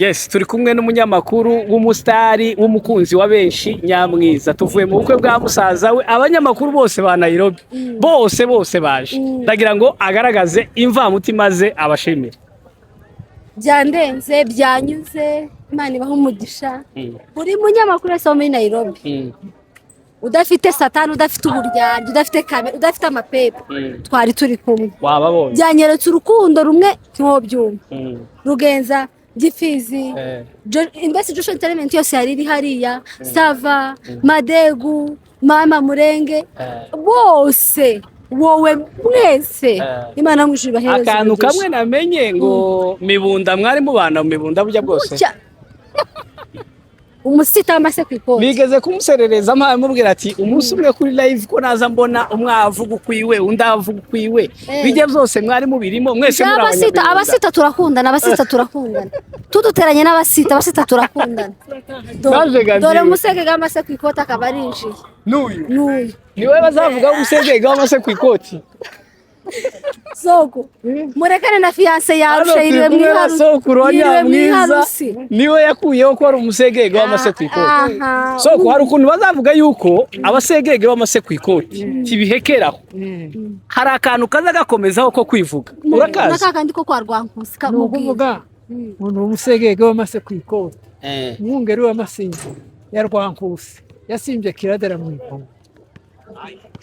Yes, turi kumwe n'umunyamakuru w'umusitari, w'umukunzi wa benshi, Nyamwiza. Tuvuye mu bukwe bwa musaza we. Abanyamakuru bose ba Nairobi bose bose baje. Ndagira ngo agaragaze imvamutima ze, abashimire. Byandenze, byanyuze. Imana ibaha umugisha buri munyamakuru wese wo muri Nairobi udafite satani, udafite uburyarya, udafite kamera, udafite amapepa. Twari turi kumwe. Wababonye. Byanyeretse urukundo rumwe ntiwobyumva. Rugenza Gifizi, mbese Joshua Entertainment yose yari iri hariya, Sava Madegu, Mama Murenge, bose, wowe, mwese. Imana mu ijuru ibahereze Akantu umugisha. kamwe namenye ngo mibunda mwari mubana mu mibunda burya bwose. Umusita w'amase ku ikoti. Bigeze kumuserereza mubwira ati umunsi umwe kuri live ko naza mbona umwe avuga ukwiwe, undi avuga ukwiwe. Bijya byose mwari mubirimo mwese muri Abasita. abanyamibunda. Abasita turakundana, abasita turakundana, tuduteranye n'abasita, abasita turakundana. Naje gaziwe. Dore umusege w'amase ku ikoti akaba arinjiye. N'uyu. N'uyu. Niwe bazavuga umusegege w'amase ku ikoti. Soko murekane na fiancé yawe. Hano turi yiriwe kumwe na sokuru wa yiriwe mu Nyamwiza. iharusi. Niwe yakuyeho ko ari umusegege w'amase ku ikoti. Soko, hari ukuntu bazavuga yuko abasegege b'amase ku ikoti kibihekeraho, hari akantu kaza gakomezaho ko kwivuga, urakazi? Na kakandi ko kwa Rwankusi Ni kamubwira. ukuvuga ngo ni umusegege w'amase ku ikoti, umwungeri w'amasimbi ya Rwankusi yasimbye kiradera mu ivomo.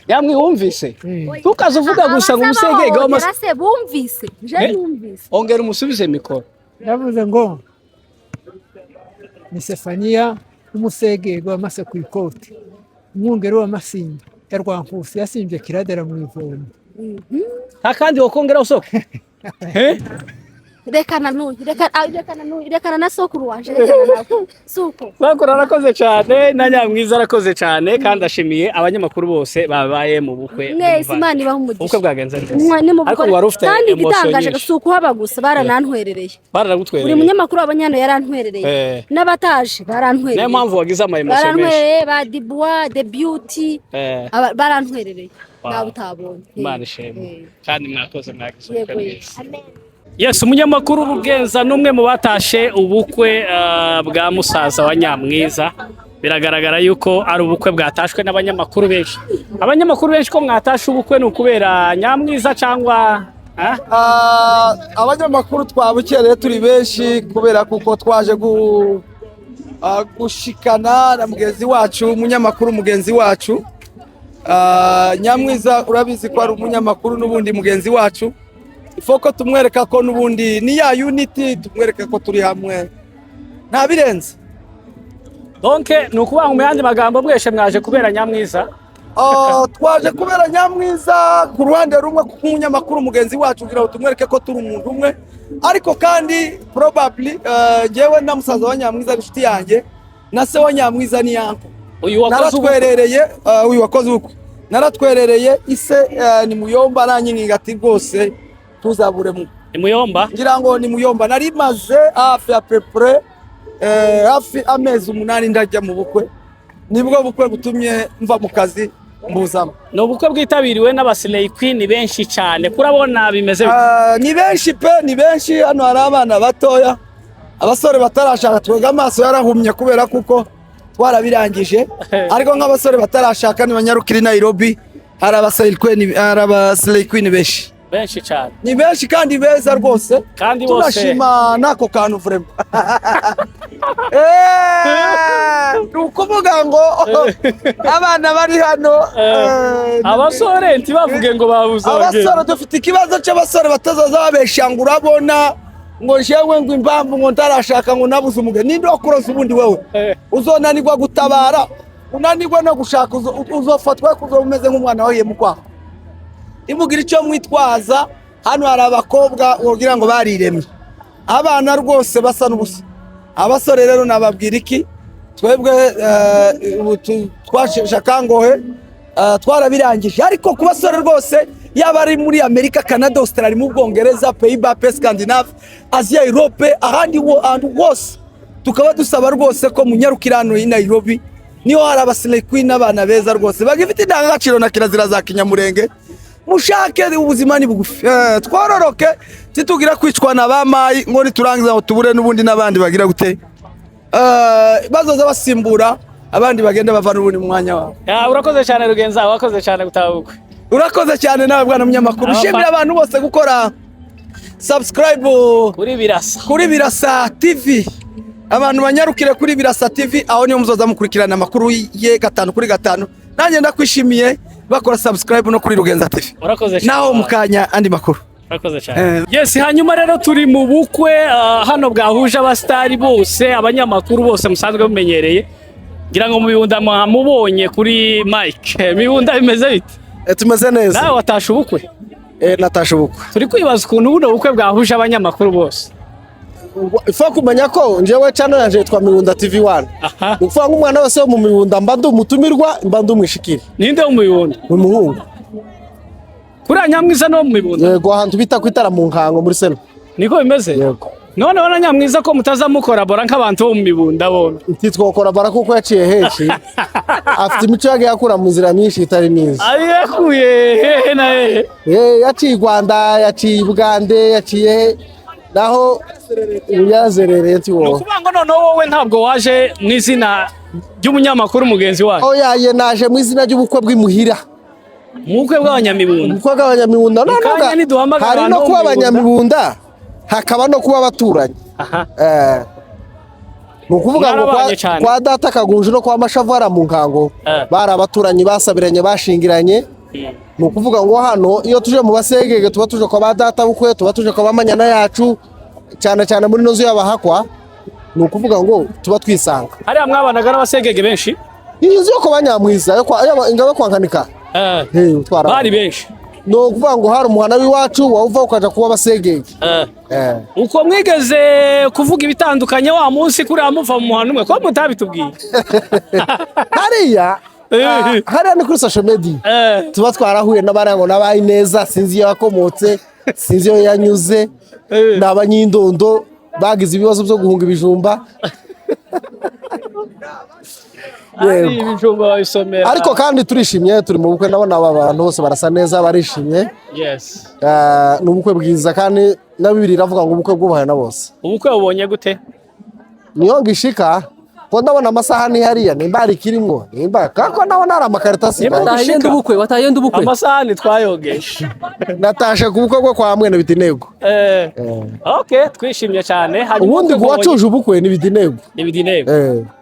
Yamwe wumvise, tukaza uvuga gusa ngo umusegege w'amase. Se bumvise je? Eh? Numvise. Ongera umusubize mikoro. Yavuze ngo ni Sefaniya w'umusegege w'amase ku ikoti, umwungeri w'amasimbi ya Rwankusi yasimbye kiradera mu ivomo. Nta kandi wokongeraho, soko? Eh? Rekana n'uyu, reka, rekana n'uyu, rekana na sokuru wanje, rekana nawe suko. Sokuru arakoze cyane, na Nyamwiza arakoze cyane, kandi ashimiye abanyamakuru bose babaye mu bukwe. Mwese Imana ibaha Ubukwe umugisha. bwagenze neza. Ni mu Ariko bukwe. wari ufite Kandi emotion igitangaje nyinshi. si ukuhaba gusa, baranantwerereye. Buri Baranagutwerereye. munyamakuru wabonye hano yarantwerereye. N'abataje barantwerereye. Niyo mpamvu wagize ama emotion menshi. Barantwerereye, ba Dibua the Beauty, barantwerereye. Nawe utabonye. Imana ishimwe. Kandi mwakoze, mwagize ubukwe bwiza. Yes, umunyamakuru Rugenza n'umwe mu batashe ubukwe bwa musaza wa Nyamwiza. Biragaragara yuko ari ubukwe bwatashwe n'abanyamakuru benshi. Abanyamakuru benshi ko mwatashe ubukwe, ni ukubera Nyamwiza cyangwa ah? Abanyamakuru twabukereye turi benshi kubera kuko twaje gushikana na mugenzi wacu, umunyamakuru mugenzi wacu. Nyamwiza urabizi ko ari umunyamakuru n'ubundi mugenzi wacu, ifoko tumwereka ko n'ubundi ni ya unity, tumwereka ko turi hamwe, nta birenze. Donc ni ukuvuga ngo mu yandi magambo mweshe mwaje kubera Nyamwiza. Twaje kubera Nyamwiza ku ruhande rumwe kuko umunyamakuru mugenzi wacu, kugira ngo tumwereke ko turi umuntu umwe, ariko kandi probably njyewe na musaza wa Nyamwiza ni inshuti yanjye, na se wa Nyamwiza ni yanko. Uyu wakoze ubukwe. Naratwerereye, uyu wakoze ubukwe naratwerereye ise, ni muyomba, aranyinginga ati rwose tuzaburemo. Ni muyomba. Ngira ngo ni muyomba. Nari maze hafi ya pepure, hafi amezi 8 ndajya mu bukwe, nibwo bukwe butumye mva mu kazi mbuzamo. Ni ubukwe bwitabiriwe n'aba slay queen benshi cyane, kurabona bimeze bite? Ni benshi pe, ni benshi. Hano hari abana batoya, abasore batarashaka. Twega amaso yarahumye kubera kuko twarabirangije, ariko nk'abasore batarashaka ntibanyarukira i Nairobi, hari aba slay queen, hari aba slay queen benshi. Benshi cyane. Ni benshi kandi beza rwose. Kandi bose. Tunashima n'ako kantu vraiment. Ni ukuvuga ngo abana bari hano, Abasore ntibavuge ngo babuze abageni. Abasore, dufite ikibazo cy'abasore batazaza babeshya ngo urabona ngo jewe ngo impamvu ngo ntarashaka ngo nabuze umugeni. Ninde wakuroza ubundi wewe? Uzonanirwa gutabara, unanirwa no gushaka, uzofatwa kuzoba umeze nk'umwana wahiye mu kwaha. Nimugire icyo mwitwaza. Hano hari abakobwa wogira ngo bariremye, abana rwose basa n'ubusa. Abasore rero nababwira iki? Twebwe ubu twasheshe akangohe, twarabirangije, ariko ku basore rwose, yaba ari muri Amerika, Canada, Australia, mu Bwongereza, Pays-Bas, Scandinave, Asia, Europe, ahandi ahantu hose, tukaba dusaba rwose ko munyarukira hano i Nairobi, niho hari aba slay queen n'abana beza rwose bagifite indangagaciro na kirazira za kinyamurenge. Mushake, ubuzima ni bugufi. Twororoke. Titugira kwicwa na bamayi ngo niturangiza ngo tubure n'ubundi n'abandi bagira gute, bazoza basimbura abandi bagenda bava n'ubundi mu mwanya wabo. Ya, urakoze cyane Rugenza, wakoze cyane gutaha ubukwe. Urakoze cyane nawe, bwana munyamakuru. Shimira abantu bose gukora subscribe kuri Birasa. Kuri Birasa TV. Abantu banyarukire kuri Birasa TV, aho niyo muzoza mukurikirana amakuru ye gatanu kuri gatanu. Nanjye ndakwishimiye, bakora subscribe no kuri Rugenza TV. Urakoze cyane. Naho mukanya andi makuru. Urakoze cyane. Yes, hanyuma rero turi mu bukwe hano bwahuje abasitari bose, abanyamakuru bose musanzwe mumenyereye. Ngira ngo mu Bibunda mwamubonye kuri Mike. Mibunda, bimeze bite? Tumeze neza. Nawe watashe ubukwe? Natashe ubukwe. Turi kwibaza ukuntu buno bukwe bwahuje abanyamakuru bose. Ifo kumenya ko njyewe channel yanje yitwa Mibunda TV 1. Ni ukuvuga ngo umwana wese wo mu Mibunda mba ndi umutumirwa, mba ndi umwishikiri. Ninde wo mu Mibunda? Ni umuhungu. Kuriya Nyamwiza no mu Mibunda? Yego, ahantu bita kwitara mu nkango muri selo. Niko bimeze? Yego. Noneho na Nyamwiza ko mutazamukorabora nk'abantu bo mu Mibunda bombi? Ntitwokora bara kuko yaciye henshi, afite imico yagiye akura mu nzira myinshi itari myiza. Yakuye hehe na hehe? Yaciye i Rwanda, yaciye i Bugande, yaciye he naho yazerereye Ni ntiwowe. ukuvuga ngo noneho wowe ntabwo waje mu izina ry'umunyamakuru mugenzi wacu? Oya ye, naje mu izina ry'ubukwe bw'imuhira. Mu bukwe bw'abanyamibunda. Ubukwe bw'abanyamibunda. Mu Noneho kanya niduhamagara hari abantu no bo kuba mu Mibunda. abanyamibunda, hakaba no kuba abaturanyi. Ni ukuvuga ngo Mwarabanye cyane. kwa data Kagunju no kwa Mashavara mu nkango bari abaturanyi, basabiranye, bashingiranye. Ni ukuvuga ngo hano iyo tuje mu basegege tuba tuje kwa ba data bukwe, tuba tuje kwa bamanyana yacu, cyane cyane muri ino nzu y'abahakwa. Ni ukuvuga ngo tuba twisanga. Hariya mwabanaga n'abasegege benshi? Iyi nzu yo kwa Banyamwiza, yo kwa ingabo yo kwa Nkanika. Bari benshi. Ni ukuvuga ngo hari umuhana w'iwacu wawuva ukaja kuba abasegege. Uko mwigeze kuvuga ibitandukanye wa munsi kuriya muva mu muhanda umwe, ko mutabitubwiye? Hariya hariya ni kuri social media. Tuba twarahuye n'abarango n'abayi neza, sinzi iyo yakomotse, sinzi iyo yanyuze. Ni abanyindondo bagize ibibazo byo guhunga ibijumba. Ari ibijumba babisomera. Ariko kandi turishimye, turi mu bukwe, ndabona aba bantu bose barasa neza, barishimye. Ni ubukwe bwiza, kandi na Bibiliya iravuga ngo ubukwe bwubahwe na bose. Ubukwe bubonye gute? Niyo ngishika ko ndabona amasahani hariya, nimba hari ikirimwo, nimba kako ndabona hari amakarito asigaye. Watahiye ubukwe, watahiye ubukwe. Amasahani twayogeje. Natashe ku bukwe bwo kwa mwene Bidinego. Okay, twishimye cyane. Hanyuma Ubundi ubukwe guwacuje ubukwe ni Bidinego. Ni Bidinego.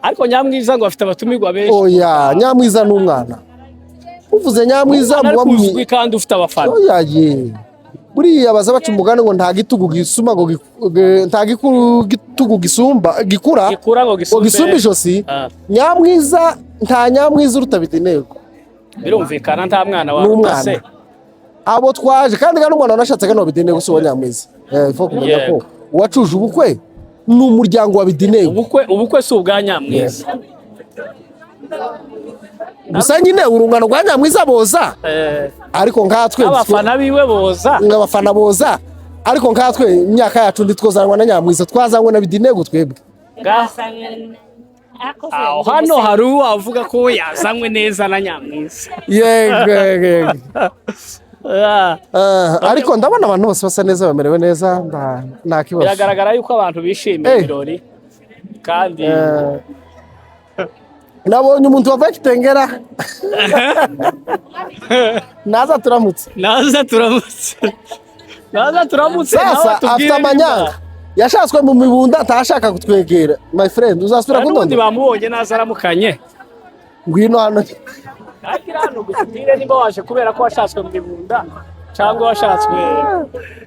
Ariko Nyamwiza ngo afite abatumirwa benshi. Oya, Nyamwiza ni umwana. Uvuze Nyamwiza Umwana muba ariko uzwi kandi ufite abafana. Oya ye. Buriya baza baca umugani ngo nta gitugu gisuma ngo nta gitugu gisumba gikura gikura ngo ngo gisumbe ijosi. Nyamwiza, nta Nyamwiza uruta Bidinego. Birumvikana, nta mwana Ni wawe umwana. se. Abo twaje kandi umwana wanashatse kano Bidinego si uwa Nyamwiza. Ifo kumenya ko uwacuje ubukwe ni umuryango wa Bidinego. Ubukwe si ubwa Nyamwiza. Gusa nyine urungano rwa Nyamwiza boza. Ariko nkatwe abafana biwe boza. Abafana boza. Ariko nkatwe imyaka yacu ntitwozanwa na Nyamwiza, twazanywe na Bidinego twebwe. Aho hano hari uwavuga ko yazanywe neza na Nyamwiza. Yego, yego, yego. Ariko ndabona abantu bose basa neza, bamerewe neza, nta kibazo. Biragaragara yuko abantu bishimiye ibirori kandi Nabonye umuntu wavuye Kitengera, naza turamutse. Naza turamutse, naza turamutse. Sasa nawe atubwire afite amanyanga, yashatswe mu Mibunda, atashaka kutwegera. My friend, uzasubira n'ubundi kundondera. Bamubonye, naza aramukanye. Ngwino hano. Ariko hano gutubwire nimba waje kubera ko washatswe mu Mibunda cyangwa washatswe.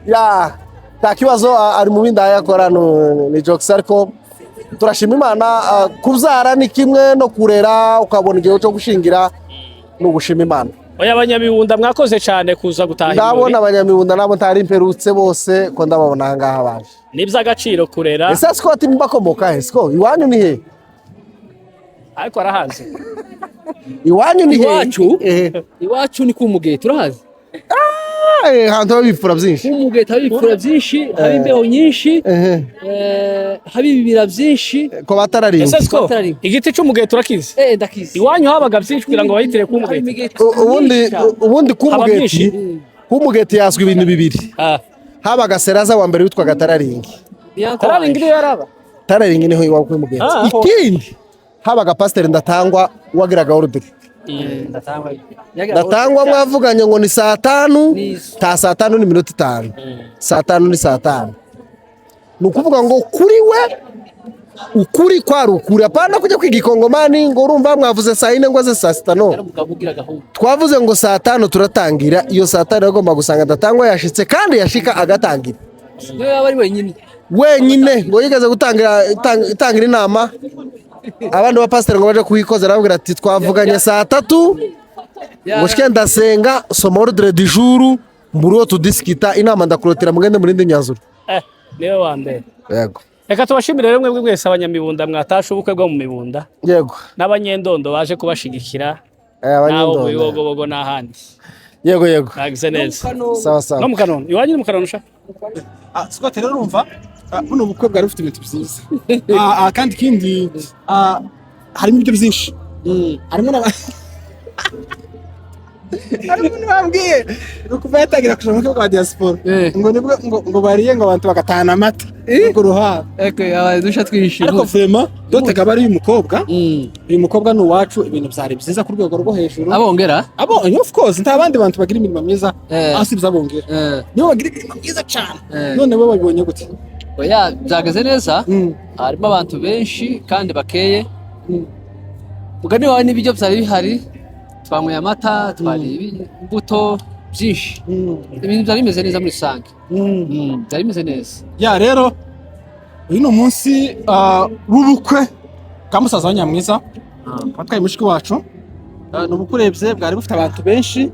Ya, nta kibazo, ari mu bindi ayakora, ni jokes, ariko turashima Imana. Kubyara ni kimwe no kurera ukabona igihe cyo gushingira, ni ugushima Imana. Oya, abanyamibunda mwakoze cyane kuza gutaha ibirori. Ndabona abanyamibunda nabo ntari mperutse bose, ko ndababona aha ngaha baje. Ni iby'agaciro kurera. Ese Scott mbakomoka he? Scott, iwanyu ni he? Ariko arahazi. Iwanyu ni he? Iwacu? Iwacu ni ku Mugeta, urahazi? Hantu haba ibipfura byinshi. Ku Mugeta haba ibipfura byinshi, haba imbeho nyinshi, haba ibibira byinshi. Ko batararimba. Ese Scott, igiti cy'umugeto urakizi? Ndakizi. Iwanyu habaga byinshi kugira ngo bayitire ku Mugeta? Ubundi Haba ku Mugeti byinshi. ku Mugeti yazwi ibintu bibiri. Habaga seraza wa mbere witwaga Tararingi. Tararingi niyo yaraba. Tararingi niho iwawe kuri Mugenzi. Ikindi, habaga pasiteri Ndatangwa wagiraga ordre. Ndatangwa mwavuganye ngo ni saa 5, ta saa 5:05, saa 5 ni saa 5. Ni ukuvuga ngo kuri we ukuri kwari ukuri, apana kujya kwiga ikongomani ngo urumva mwavuze saa 4 ngo aze saa 6. No, twavuze ngo saa 5 turatangira. Iyo saa 5 yagomba gusanga Ndatangwa yashitse, kandi yashika agatangira. Niyo yaba ari wenyine. Wenyine. Ngo yigeze gutangira itangira inama, abandi bapasiteri ngo baje kuyikoza, arababwira ati: "Twavuganye saa 3, ngo shike ndasenga, soma ordre du jour, mburi tudisikita inama, ndakurotira, mugende murinde imyanzuro." Niwe wa mbere. Yego. Reka tubashimire rero mwebwe mwese abanyamibunda mwatashe ubukwe bwo mu Mibunda, n'abanyendondo baje kubashigikira, n'abo mu Abanyendondo. Bibogobogo n'ahandi. Yego. Mwagize neza. Sawa sawa. No mu Kanono iwanyu, ni mu Kanono sha. Scott, rero urumva, buno bukwe bwari bufite ibintu byiza. Kandi ikindi, harimo ibyo byinshi, harimo n'aba harimo n'abambwiye ngo kuva yatangira kuja mu bukwe bwa diaspora, ngo nibwo ngo bariye, ngo abantu bagatahana amata ngo ruhara. Eko yabaye dusha twinshi. Ariko vraiment, dot akaba ari uyu mukobwa. Uyu mukobwa ni uwacu. Ibintu byari byiza ku rwego rwo hejuru. Abongera. Abo, of course, nta bandi bantu bagira imirimo myiza asibye abongera. Nibo bagira imirimo myiza cyane. None we wabibonye gute? Oya, byageze neza. Harimo abantu benshi kandi bakeye. Mugani wawe n'ibiryo byari bihari, twanyweye amata, twariye imbuto byinshi. Ibintu byari bimeze neza muri rusange. Byari bimeze neza. Ya, rero uyu ni umunsi w'ubukwe bwa musaza wa Nyamwiza watwaye mushiki wacu. Ni ubukwe urebye bwari bufite abantu benshi,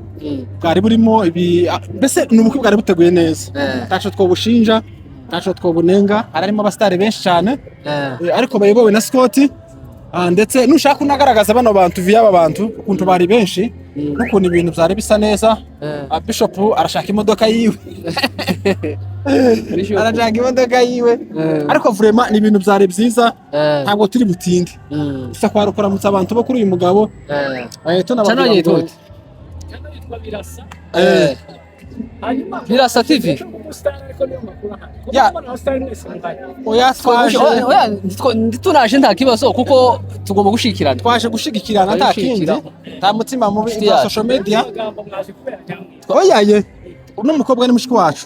bwari burimo ibi, mbese ni ubukwe bwari buteguye neza. Ntacyo twobushinja, ntacyo twobunenga. Hari harimo abasitari benshi cyane, ariko bayobowe na Scott. Ndetse nushaka unagaragaza bano bantu via aba bantu ukuntu bari benshi n'ukuntu ibintu byari bisa neza. Bishop arashaka imodoka yiwe. Bishop. Arashaka imodoka yiwe. Ariko vraiment ni ibintu byari byiza. Ntabwo turi butinde, gusa kwari ukuramutsa abantu bo kuri uyu mugabo. Tunababwira Channel ngo- yitwa Birasa TV. Ya. Oya, twaje. Oya, ntitunaje, nta kibazo, kuko tugomba gushikirana. Twaje gushigikirana, nta kindi, nta mutima mubi. Inshuti Bwa yacu. social media, oya ye, uno mukobwa ni mushiki wacu.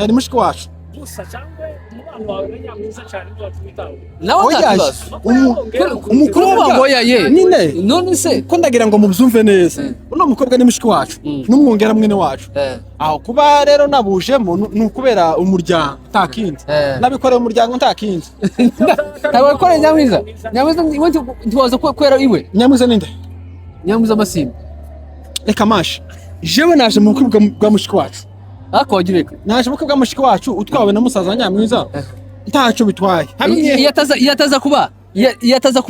Ni mushiki wacu. Gusa cyangwa umubano wawe na Nyamwiza cyane niwo watumitaho? Nawe nta Oya, kibazo. umukobwa Kuvuga ngo oya ye. Nyine. None se ko ndagira ngo mubyumve neza, uno mukobwa ni mushiki wacu n'umwungera mwene wacu. Aho kuba rero nabujemo ni ukubera umuryango, nta kindi. Nabikoreye umuryango, nta kindi. Ntabwo wakoreye Nyamwiza. Nyamwiza iwe ntiwaza kwera iwe. Nyamwiza ninde? Nyamwiza amasimba. Reka mashe, jewe naje mu bukwe bwa mushiki wacu. Ariko wagira reka. Naje mu bukwe bwa mushiki wacu utwawe na musaza wa Nyamwiza, ntacyo bitwaye. Hamwe Iyo ataza kuba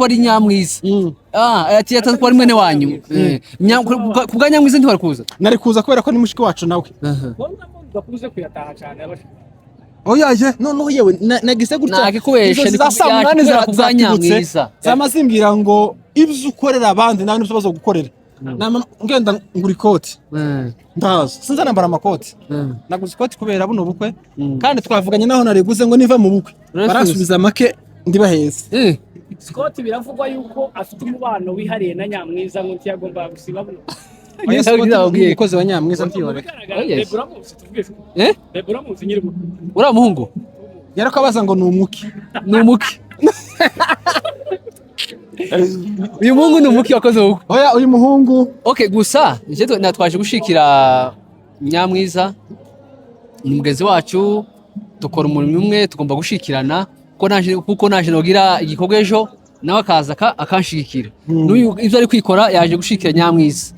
ari Nyamwiza. Ati iyo ataza kuba ari mwene wanyu. Ku bwa Nyamwiza ntiwari kuza. Nari kuza kubera ko ni mushiki wacu nawe. Bakunze kuyataha cyane abashiki. Oya ye, noneho yewe nagize gutya Nakikubesha, inzozi ni za saa 8 yakubera ku bwa zatibutse, Nyamwiza. zama zimbwira ngo ibyo ukorera abandi nawe nibyo bazogukorera. Nama ngenda ngura ikoti, ndaza sinza nambara amakoti. Naguze ikoti kubera buno bukwe, kandi twavuganye naho nariguze ngo niva mu bukwe Urasubiza. baransubiza make ndibaheze. Scott biravugwa yuko afite umubano wihariye na Nyamwiza, ngo ntiyagombaga gusiba buno. Oya, Scott Nababwiye. ni umukozi wa Nyamwiza, ntiyore. Bigaragara. Oh, yes. Debora uramuzi, tuvuge. Eh? Debora uramuzi nyiri bukwe. Uriya muhungu Yarako ngo ni umuki. Ni umuki. Uyu muhungu ni umuki wakoze ubukwe. Oya, uyu muhungu. Okay, gusa nje natwaje gushikira Nyamwiza, ni mugenzi wacu, dukora umurimo umwe, tugomba gushikirana kuko naje nogira igikorwa ejo nawe akaza akanshigikira. N'uyu ibyo ari kwikora yaje gushikira Nyamwiza.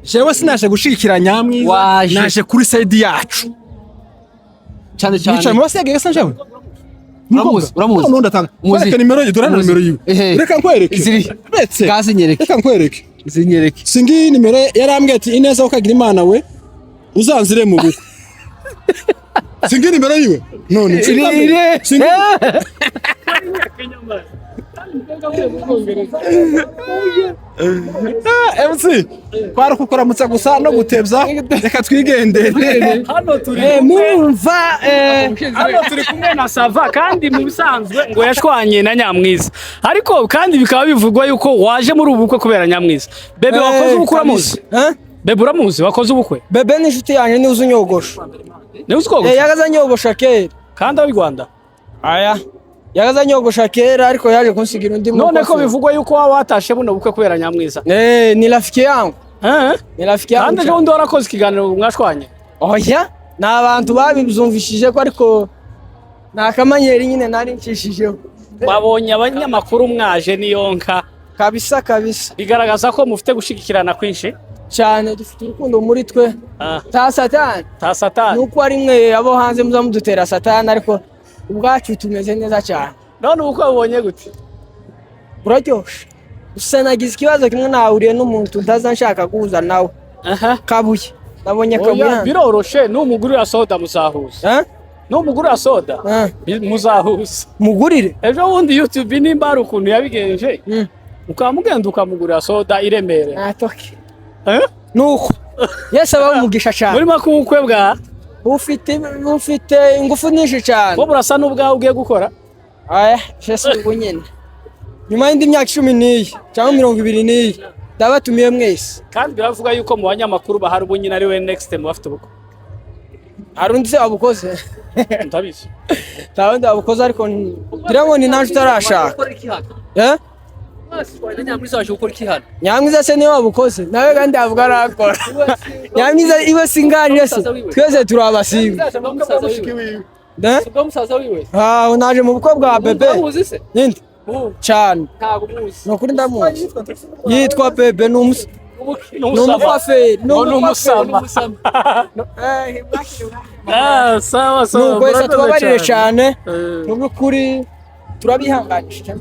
Jewe sinaje gushigikira Nyamwiza. Waje. Naje kuri side yacu. Cyane cyane. Nicaye mu basegeye se njewe. Uramuzi, uramuzi. None ndatanga. Muzi. Kwereke nimero ye, dore hano Muzi. nimero yiwe. Ehe. Reka nkwereke. Ziri. Uretse. Kazinyereke. Reka nkwereke. Zinyereke. Singiyi nimero ye, yarambwiye ati: "Ineza ukagira Imana we uzanzire mu bukwe." Singiyi nimero yiwe. None Iri singiyi. iri. Singiyi. MC kwari ukukuramutsa gusa no gutebya, reka twigendere. Hano turi kumwe Mumva. Hano turi kumwe na Sava, kandi mu bisanzwe ngo yashwanye na Nyamwiza, ariko kandi bikaba bivugwa yuko waje muri ubu bukwe kubera Nyamwiza. Bebe wakoze ubukwe uramuzi? Bebe uramuzi wakoze ubukwe? Bebe ni inshuti yanjye, niwe uzi unyogosha. Niwe uzi kogosha? Yagaze anyogosha kera. Kandi ab'i Rwanda? Aya, yagaze anyogosha kera, ariko yaje kunsigira undi. None ko Mukozi. bivugwa yuko waba watashe buno bukwe kubera Nyamwiza? Ni rafiki yangu. Eh? Ni rafiki yangu. Kandi ejo bundi warakoze ikiganiro mwashwanye. Oya, ni abantu babibyumvishije ko, ariko ni akamanyeri nyine nari ncishijeho. Babonye abanyamakuru mwaje niyonka. Kabisa kabisa. Bigaragaza ko mufite gushigikirana kwinshi. Cyane, dufite urukundo muri twe. Ta satani. Ta satani. Nuko ari mwe abo hanze muza mudutera satani, ariko ubwacu tumeze neza cyane. None ubukwe bubonye gute? Buraryoshe, gusa nagize ikibazo kimwe, nahuriye n'umuntu ntaza nshaka guhuza nawe. Kabuye, nabonye Kabuye Oya, hano. Biroroshe, numugurira soda muzahuza. Numugurira soda muzahuza. Mugurire? Ejo bundi YouTube nimba hari ukuntu yabigenje, ukaba mugenda ukamugurira soda iremereye. Natoke. Nuko Yesu abahe umugisha cyane. Muri make ubukwe bwa bufite ingufu nyinshi cyane. Bo burasa n'ubwawe ugiye gukora. Aya, jesi ubu nyine nyuma y'indi myaka 10 n'iyi cyangwa 20 n'iyi ndabatumiye mwese. Kandi biravuga yuko mu banyamakuru bahari ubu nyine ari we next mu bafite ubukwe. Hari undi se wabukoze? Ndabizi. Nta wundi wabukoze, ariko ngira ngo ni naje utarashaka. Eh? Nyamwiza waje gukora iki hano? Nyamwiza se niwe wabukoze nawe, kandi avuga arakora. Nyamwiza iwe singanire se, twese turi abasibe. Eh? Ubwo musaza wiwe. Ah, naje mu bukwe bwa Bebe. Uramuzi se? Ninde? Cyane. Ntabwo umuzi. Ni ukuri ndamuzi. Yitwa Bebe, ni Ni umukwaferi. Ni umusama. Ah, sawa sawa. Nuko wese Murakoze tubabarire cyane. Eh. Mu by'ukuri turabihanganisha.